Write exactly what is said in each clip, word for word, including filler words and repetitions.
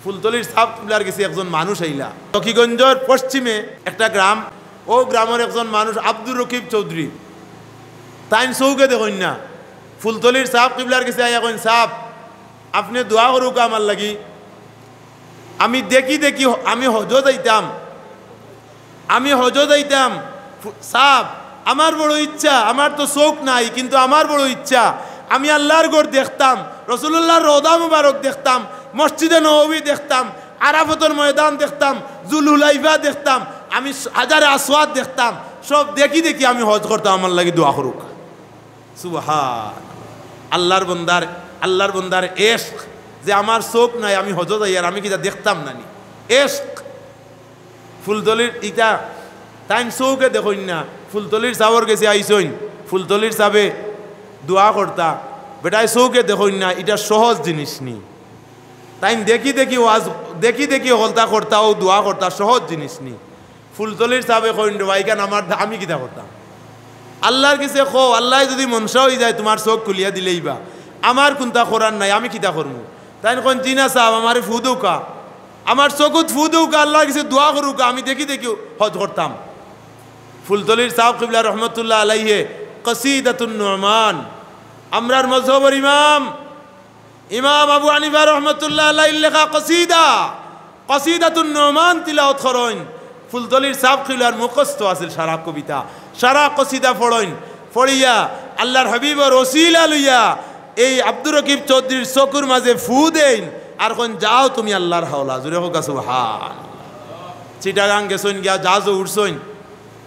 ফুলতলির ছাব কিবলার গেছে একজন মানুষ আইলা। লক্ষ্মীগঞ্জর পশ্চিমে একটা গ্রাম, অউ গ্রামর একজন মানুষ আব্দুর রকিব চৌধুরী, তাইন চউখে দেখইন না। ফুলতলির ছাব কিবলার গেছে আইয়া কইন, "ছাব, আপনে দোয়া করউক্কা আমার লাগি, আমি দেখি দেখি হ-, আমি হজো যাইতাম।" আমি হজো যাইতাম। ফু-, ছাব, আমার বড় ইচ্ছা, আমার তো চউখ নাই, কিন্তু আমার বড় ইচ্ছা, আমি আল্লার ঘর দেখতাম, রসুলুল্লার রওজা মুবারক দেখতাম, মসজিদে নববী দেখতাম, আরাফাতর ময়দান দেখতাম, জুলহুলাইফা দেখতাম, আমি স-, হাজারে আসওয়াদ দেখতাম, সব দেখি দেখি আমি হজ করতাম, আমার লাগি দোয়া করউক্কা। সুবহান। আল্লার বন্দার, আল্লার বন্দার এশক, যে আমার চউখ নাই, আমি হজো যাইয়ার, আমি কিতা দেখতাম না নি? এশক। ফুলতলির ইটা তাইন চউখে দেখইন না, ফুলতলির ছাবর গেছে আইছইন, ফুলতলির ছাবে দোয়া করতা, বেটায় চউখে দেখইন না, ইটা সহজ জিনিস নি। তাইন দেখি দেখি ওয়াজ, দেখি দেখি হকলতা করতা, অউ দোয়া করতা, সহজ জিনিস নি। ফুলতলির ছাবে কইন, "রে ভাইখান, আমার দা-, আমি কিতা করতাম?" আল্লার গেছে কও, আল্লায় যুদি মনশা অইযায়, তুমার চউখ খুলিয়া দিলাইবা, আমার কুন্তা করার নাই, আমি কিতা করমু? তাইন কইন, "জি না ছাব, আমারে ফু দেউক্কা, আমার চকুত ফু দেউক্কা, আল্লার গেছে দোয়া করউক্কা, আমি দেখি দেখি হজ করতাম।" ফুলতলির ছাব কিবলা রহমতুল্লাহ আলাইহে কসিদাতুন নুমান, আমরার মজহবর ইমাম, ইমাম আবু হানিফা রহমতুল্লাহ আলাইহির লেখা কসিদা, কসিদাতুন নুমান তিলাওত করইন। ফুলতলির ছাব কিবলার মুখস্থ আছিল সারা কবিতা, সারা কসিদা পড়ইন। পড়িয়া আল্লার হাবিবর ওসিলা লইয়া এই আব্দুর রকিব চৌধুরীর চকুর মাঝে ফু দেইন, আর কইন, "যাও তুমি আল্লার হাওলা।" জুরে কউক্কা সুবহান। চিটাগাং গেছইন, গিয়া জাহাজো উঠছইন।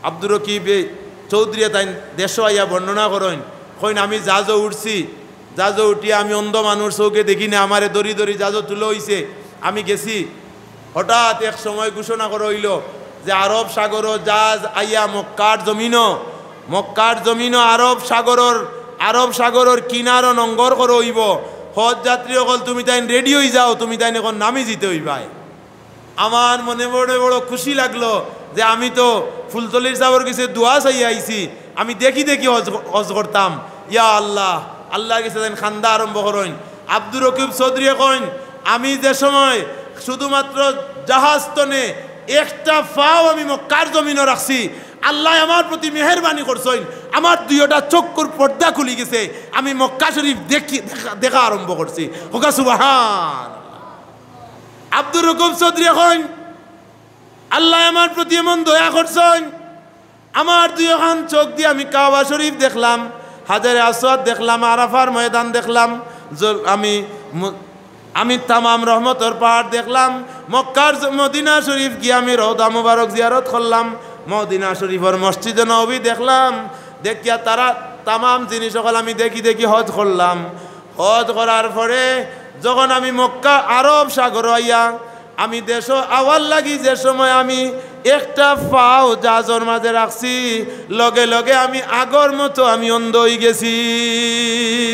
আব্দুর রকিব চৌধুরীয়ে তাইন দেশো আইয়া বর্ণনা করইন, কইন, "আমি জাহাজো উঠছি, জাহাজো উঠিয়া আমি অন্ধ মানুষ, চউখে দেখি না, আমারে দরি দরি জাহাজো তুলা অইছে, আমি গেছি।" হঠাৎ এক সময় ঘোষণা করা অইলো যে আরব সাগরো জাহাজ আইয়া মক্কার জমিনো, মক্কার জমিনো আরব সাগরর, আরব সাগরর কিনারো নঙ্গর করা অইবো। হজ যাত্রী অকল, তুমি তাইন রেডি অইযাও, তুমি তাইন অখন নামি যিতে অইবায়। আমার মনে বড় বড় খুশি লাগলো যে আমি তো ফুলতলির ছাবর গেছে দোয়া চাইয়া আইছি, আমি দেখি দেখি হজ, হজ করতাম। ইয়া আল্লাহ, আল্লার গেছে তাইন কান্দা আরম্ভ করইন। আব্দুর রকিব চৌধুরীয়ে কইন, "আমি যে সময় শুধুমাত্র জাহাজ তনে একটা পাও আমি মক্কার জমিনো রাখছি, আল্লায় আমার প্রতি মেহেরবানি করছইন, আমার দুইওটা চক্ষুর পর্দা খুলি গেছে, আমি মক্কা শরীফ দেখি, দেখা, দেখা আরম্ভ করছি।" কউক্কা সুবহান। আব্দুর রকিব চৌধুরীয়ে কইন, "আল্লায় আমার প্রতি এমন দয়া করছইন, আমার দুইওখান চউখ দি আমি কাবা শরীফ দেখলাম, হাজারে আসওয়াদ দেখলাম, আরাফার ময়দান দেখলাম, জল-, আমি মু-, আমি তামাম রহমতর পাহাড় দেখলাম, মক্কার জ-, মদিনা শরীফ গিয়া আমি রওজা মুবারক জিয়ারত করলাম, মদিনা শরীফর মসজিদে নববী দেখলাম, দেখিয়া তারা তামাম জিনিস অকল আমি দেখি দেখি হজ করলাম।" হজ করার পরে যখন আমি মক্কা আরব সাগর আইয়া আমি দেশো আওয়ার লাগি যে সময় আমি একটা পাও জাহাজর মাঝে রাখছি, লগে লগে আমি আগর মতো আমি অন্ধ অইগেছি।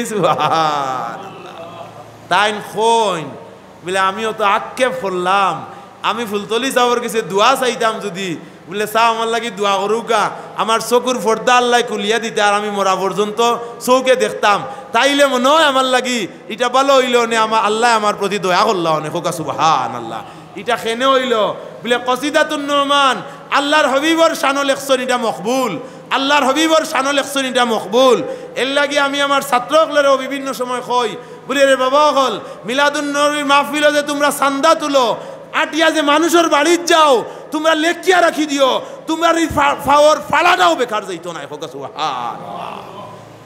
সুবহানাল্লাহ। তাইন কইন, বুলে, "আমিও তো আক্ষেপ করলাম, আমি ফুলতলি ছাবর গেছে দোয়া চাইতাম যুদি, বুলে, 'ছাব, আমার লাগি দোয়া করউক্কা, আমার চকুর পর্দা আল্লায় খুলিয়া দিতা, আর আমি মরা পর্যন্ত চউখে দেখতাম, তাইলে মনে অয় আমার লাগি ইটা ভালা অইলো অনে, আমা-, আল্লায় আমার প্রতি দয়া করলা অনে।'" কউক্কা সুবহানাল্লাহ। ইটা কেনে অইলো? বুলে, কসিদাতুন নুমান, আল্লার হাবিবর শানো লেখছইন, ইটা মকবুল। আল্লার হাবিবর শানো লেখছইন, ইটা মকবুল। এরলাগি আমি আমার ছাত্র অকলরেও বিভিন্ন সময় কই, বুলে, "রে বাবা অকল, মিলাদুন নবীর মাহফিলো যে তুমরা চান্দা তুলো, আটিয়া যে মানুষর বাড়িত যাও, তুমরা লেখিয়া রাখি দিও, তুমরার ই ফা-, পাওর ফাড়াটাও বেকার যাইতো নায়।" কউক্কা সুবহানাল্লাহ।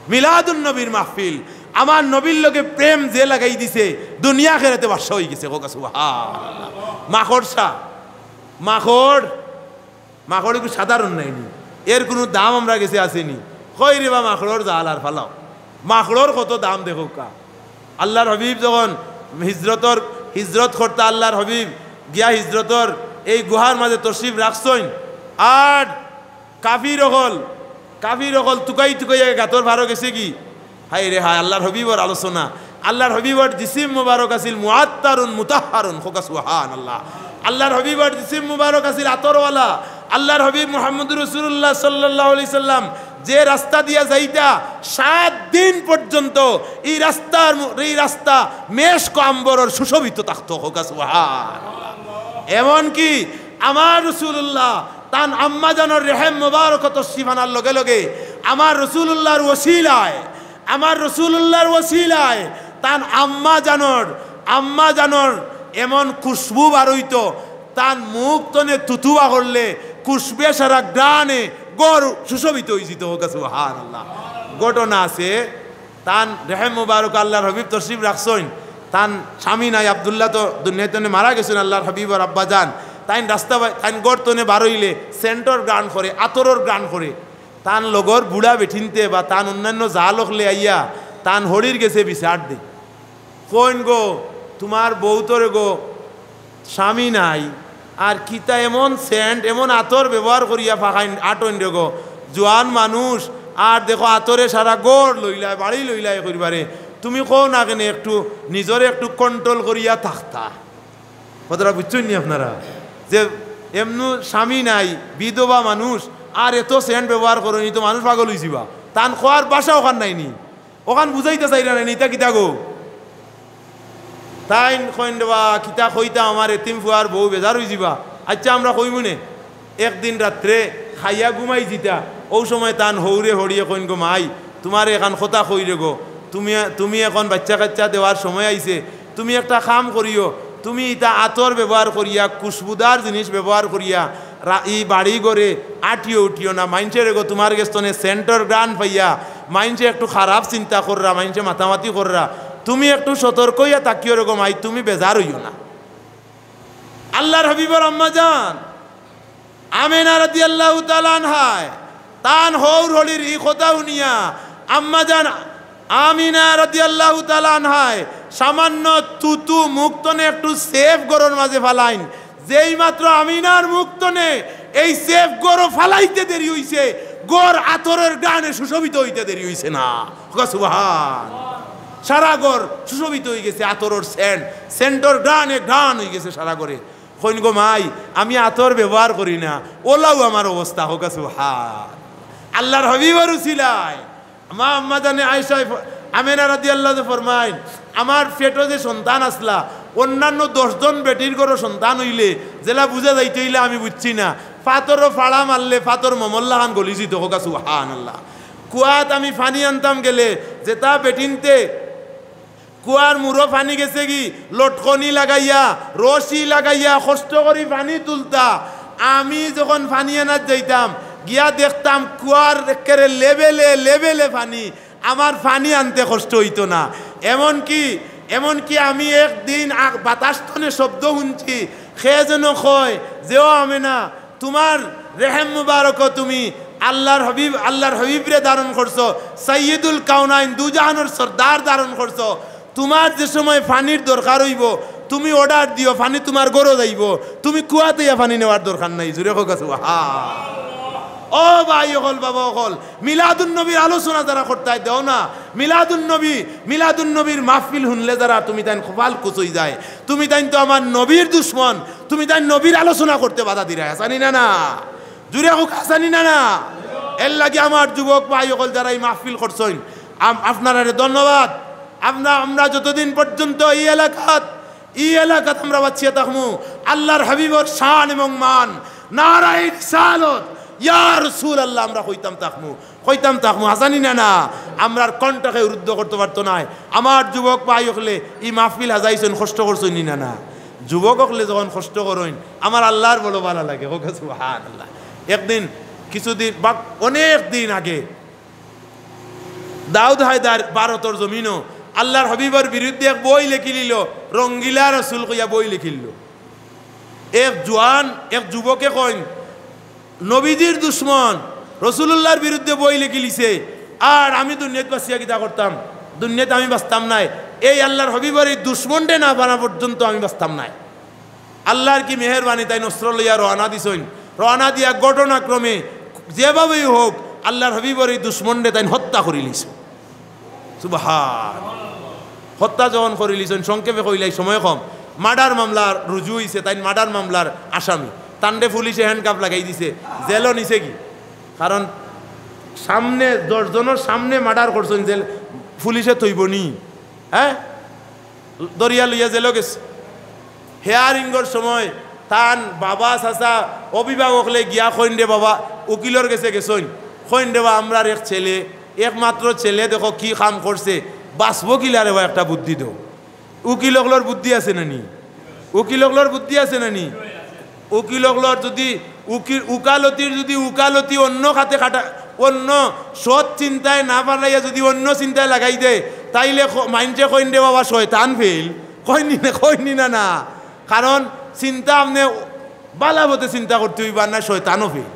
মিলাদুন নবীর মাহফিল, আমার নবীর লগে প্রেম যে লাগাই দিছে, দুনিয়া আখেরাতে বাদশা অইগেছে। কউক্কা সুবহানাল্লাহ। মাকড়সা, মাকড়, মাকড় ইগু সাধারণ নায়নি, এর কুনু দাম আমরার গেছে আছেনি। কই রে বা মাকড়র জাল আর ফালাও, মাকড়র কত দাম দেখউক্কা। আল্লার হাবিব যখন হিজরতর, হিজরত করতা আল্লার হাবিব গিয়া হিজরতর এই গুহার মাঝে তশরিফ রাখছইন, আর কাফির অকল, কাফির অকল তুকাই তুকাইয়া গাতর পারো গেছেগি। হায় রে হায়, আল্লার হাবিবর আলোচনা। আল্লার হাবিবর জিসিম মুবারক আছিল মুআত্তারুন মুতাহহারুন, কউক্কা সুবহানাল্লাহ। আল্লার হাবিবর জিসিম মুবারক আছিল আতরওয়ালা, আল্লাহর হাবিব মুহাম্মদুর রাসূলুল্লাহ সাল্লাল্লাহু আলাইহি সাল্লাম যে রাস্তা দিয়া যাইতা, সাত দিন পর্যন্ত এই রাস্তার মু-, এই রাস্তা মেশক আম্বরর সুশোভিত থাকতো। কউক্কা সুবহান। এমনকি আমার রাসূলুল্লাহ তান আম্মাজানর রেহেম মোবারক তশরিফ আনার লগে লগে আমার রাসূলুল্লাহর ওসিলায়, আমার রাসূলুল্লাহর ওসিলায় তান আম্মাজানর, আম্মাজানর এমন খুশবু বারইতো, তান মুখ তনে তুতু বাগরলে খুশবুয়ে সারা গ্রানে ঘর সুশোভিত অইযিতো। কউক্কা সুবহানাল্লাহ। ঘটনা আছে, তান রেহেম মোবারক আল্লাহর হাবিব তশরিফ রাখছইন, তান স্বামী নাই, আব্দুল্লাহ তো দুনিয়া তনে মারা গেছইন, আল্লাহর হাবিবর আব্বাজান। তাইন রাস্তা বায়-, তাইন ঘর তনে বারইলে সেন্টর গ্রান করে, আতরর গ্রান করে। তান লগর বুড়া বেটিন্তে বা তান অন্যান্য জাল অকলে আইয়া তান হড়ির গেছে বিচার দেইন। কইন গো, তুমার বউতরে গো, স্বামী নাই, আর কিতা এমন সেন্ট, এমন আতর ব্যবহার করিয়া ফাকাইন আটইন রে গো, জোয়ান মানুষ, আর দেখো আতরে সারা ঘর লইলায়, বাড়ি লইলায় করিবারে, তুমি কও না কেনে একটু নিজরে একটু কন্ট্রোল করিয়া থাকতা। কথাটা বুঝছইন নি আপনারা? যে এমনু স্বামী নাই, বিধবা মানুষ, আর এত সেন্ট ব্যবহার করইন, ই তো মানুষ পাগল অইযিবা। তান কওয়ার ভাষা অখান নাইনি, অখান বুঝাইতা চাইরা নাইনি, ইতা কিতা গো? তাইন কইন রে বা, কিতা কইতা, আমার এতিম ফুয়ার বউ বেজার অইযিবা। আইচ্ছা, আমরা কইমুনে। একদিন রাত্রে খাইয়া ঘুমাই যিতা, অউ সময় তান হউরে হড়িয়ে কইন গো, মাই, তুমারে এখান কথা কই রে গো, তুমি, তুমি এখন বাইচ্চা কাইচ্চা দেওয়ার সময় আইছে, তুমি একটা কাম করিও, তুমি ইতা আতর ব্যবহার করিয়া, খুশবুদার জিনিস ব্যবহার করিয়া, রা-, ই বাড়ি ঘরে আটিও উঠিও না, মাইনষে রে গো তুমার গেছ তনে সেন্টর গ্রান পাইয়া, মাইনষে একটু খারাপ চিন্তা কররা, মাইনষে মাতামাতি কররা, তুমি একটু সতর্ক অইয়া থাকিও রে গো মাই, তুমি বেজার অইও না। আল্লাহর হাবিবর আম্মাজান আমিনা রাদিয়াল্লাহু তাআলা আনহায় তান হউর হড়ির ই কথা হুনিয়া আম্মাজান আমিনা রাদিয়াল্লাহু তাআলা আনহায় সামান্য তুতু মুখ তনে একটু সেফ ঘরর মাঝে ফালাইন। যেই মাত্র আমিনার মুখ তনে এই সেফ ঘরো ফালাইতে দেরি অইছে, ঘর আতরর গ্রানে সুশোভিত অইতে দেরি অইছে না। কউক্কা সুবহান। সারা ঘর সুশোভিত অইগেছে আতরর সেন্ট, সেন্টর গ্রানে গ্রান অইগেছে সারা ঘরে। কইন গো মাই, আমি আতর ব্যবহার করি না, অলাউ আমার অবস্থা। কউক্কা সুবহান। আল্লাহর হাবিবর উসিলায় মা আম্মাজানে আয়েশা ফ-, আমেনা রাদিয়াল্লাহু আনহা ফরমাইন, আমার পেটো যে সন্তান আছলা, অন্যান্য দশ জন বেটির ঘরো সন্তান অইলে যেলা বুঝা যাইতো, ইলা আমি বুঝছি না। ফাতরো ফাড়া মারলে ফাতর মমর লাখান গলি যিতো। কউক্কা সুবহানাল্লাহ। কুয়াত আমি পানি আনতাম গেলে, যেতা বেটিন্তে কুয়ার মুড়ো পানি গেছেগি, লটকনি লাগাইয়া, রশি লাগাইয়া, কষ্ট করি পানি তুলতা। আমি যখন পানি আনাত যাইতাম, গিয়া দেখতাম কুয়ার একেবারে লেভেলে, লেভেলে পানি। আমার পানি আনতে কষ্ট অইতো না। এমনকি, এমনকি আমি একদিন আ-, বাতাস তনে শব্দ হুনছি, কে যেন কয় যে, "ও আমেনা, তুমার রেহেম মুবারকো তুমি আল্লাহর হাবিব, আল্লাহর হাবিবরে ধারণ করছো, সাইয়্যিদুল কাওনাইন, দুজাহানর সর্দার ধারণ করছো। তুমার যে সময় পানির দরকার অইবো, তুমি অর্ডার দিও, পানি তুমার ঘরো যাইবো, তুমি কুয়াত আইয়া পানি নেওয়ার দরকার নাই।" জুরে কউক্কা সুবহান। ও ভাই অকল, বাবা অকল, মিলাদুন নবীর আলোচনা যারা করতায় দেও না, মিলাদুন নবী, মিলাদুন নবীর মাহফিল হুনলে যারা, তুমি তাইন কপাল কুচই যায়, তুমি তাইন তো আমার নবীর দুশমন, তুমি তাইন নবীর আলোচনা করতে বাধা দিরায়, হাছানি না না? জুরে কউক্কা, হাছানি না না? এরলাগি আমার যুবক ভাই অকল যারা ই মাহফিল করছইন, আম-, আপনারারে ধন্যবাদ। আমরা, আমরা যতদিন পর্যন্ত ই এলাকাত, ই এলাকাত আমরা বাঁচিয়া থাকমু, আল্লাহর হাবিবর শান এবং মান, নারায়ে রিসালত, ইয়া রাসূলুল্লাহ, আমরা কইতাম থাকমু, কইতাম থাকমু, হাছানি না না? আমরার কণ্ঠকে রুদ্ধ করতে পারতো নায়। আমার যুবক ভাই অকলে ই মাহফিল হাজাইছইন, কষ্ট করছইন নি না না? যুবক অকলে যখন কষ্ট করইন, আমার আল্লাহর বড় ভালা লাগে। কউক্কা সুবহানাল্লাহ। একদিন, কিছুদিন বা অনেক দিন আগে দাউদ হায়দার ভারতর জমিনো আল্লাহর হাবিবর বিরুদ্ধে এক বই লেখিলিলো, রঙ্গিলা রসুল কইয়া বই লেখিলিলো। এক জোয়ান, এক যুবকে কইন, নবীজির দুশমন, রসুলুল্লাহর বিরুদ্ধে বই লেখিলিছে, আর আমি দুনিয়াত বাঁচিয়া কিতা করতাম? দুনিয়াত আমি বাঁচতাম নায়। এই আল্লাহর হাবিবর ই দুশমনরে না পানা পর্যন্ত আমি বাঁচতাম নায়। আল্লাহর কি মেহেরবানি, তাইন অস্ত্র লইয়া রওয়ানা দিছইন। রওয়ানা দিয়া ঘটনাক্রমে যেভাবেই হোক আল্লাহর হাবিবর ই দুশমনরে তাইন হত্যা করিলিছইন। সুবহান। হত্যা যখন করিলিছইন, সংক্ষেপে কইলাই, সময় কম, মার্ডার মামলা রুজু অইছে, তাইন মার্ডার মামলার আসামি। তানরে পুলিশে হ্যান্ডকাফ লাগাই দিছে, জেলও নিছে গি। কারণ সামনে দশ জনর সামনে মার্ডার করছইন, জেল পুলিশে থইবো নি? হ্যাঁ, দরিয়া লইয়া জেলও গেছে। হিয়ারিংর সময় তান বাবা, চাচা, অভিভাবকলে গিয়া কইন রে বাবা, উকিলর গেছে গেছইন, কইন রে বাবা, আমরার এক ছেলে, একমাত্র ছেলে, দেখো কি কাম করছে, বাঁচবো কিলা রে বা, একটা বুদ্ধি দেও। উকিল অকলর বুদ্ধি আছে না নি? উকিল অকলর বুদ্ধি আছে না নি? উকিল অকলর যদি উকিল, উকালতির যদি উকালতি অন্য খাতে খাটা, অন্য সৎ চিন্তায় না পারাইয়া যদি অন্য চিন্তায় লাগাই দেয়, তাইলে খ-, মাইনষে কইন রে বাবা শয়তান ফেল, কইন নি না, কইন নি না, না। কারণ চিন্তা আপনে বালা পথে চিন্তা করতে অইবা, না শয়তানও ফেল।